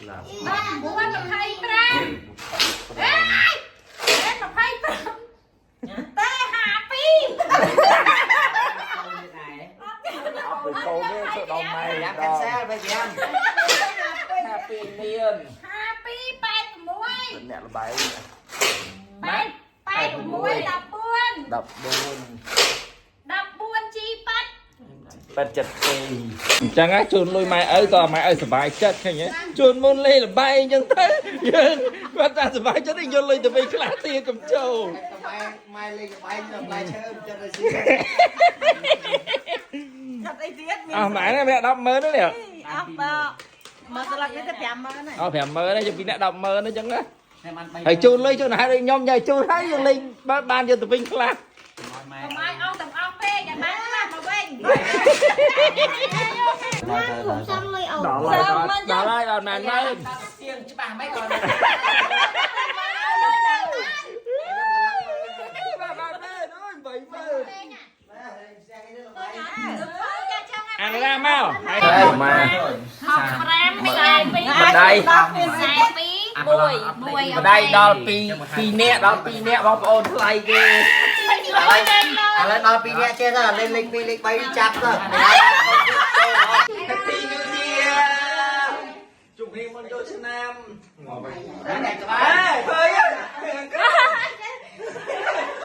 19 25អេ25តែ52 អត់ទៅកូនទេទៅដល់ម៉ែ 5 cancel ទៅ5 52លាន 52 86 អ្នកលបែង 8 86 14 14 14 G ប៉ាត់ 87អញ្ចឹងណាជូនលុយម៉ែឪក៏ម៉ែឪសប្បាយចិត្តឃើញទេជូនមុនលេងល្បែងអញ្ចឹងទៅយើងគាត់ថាសប្បាយចិត្តឯងយកលុយទៅវិញខ្លះទៀតកំចូល ម៉ែម៉ែលេងបែងទៅផ្លែឈើចិត្តឲ្យស៊ី ចាត់អីទៀតមាន អស់ម៉ែណាម្នាក់100000នេះ អស់បើមកស្លឹកនេះទៅ50000ហើយ អស់50000នេះជពីអ្នក100000អញ្ចឹងណា តែបាន3 ហើយជូនលុយជូនហើយដូចខ្ញុំញ៉ៃជូនហើយយើងលេងបានបានយកទៅវិញខ្លះ ម៉ែ កុំឲ្យអស់ទាំងអស់ពេកឲ្យបានខ្លះមកវិញ ខ្ញុំចង់លុយអូ ដល់ហើយដល់ហើយដល់ម៉ែនម៉ឺន ទៀងច្បាស់មិនក៏ បាទបាទម៉ឺនអូយ80000អានឡាមកហើយមក 65 42 ម្ដាយ 42 1 1 ម្ដាយដល់2 2នាក់ដល់2នាក់បងប្អូនថ្លៃគេ ឥឡូវដល់2នាក់ចេះទៅលេងលេខ2លេខ3ចាប់ទៅ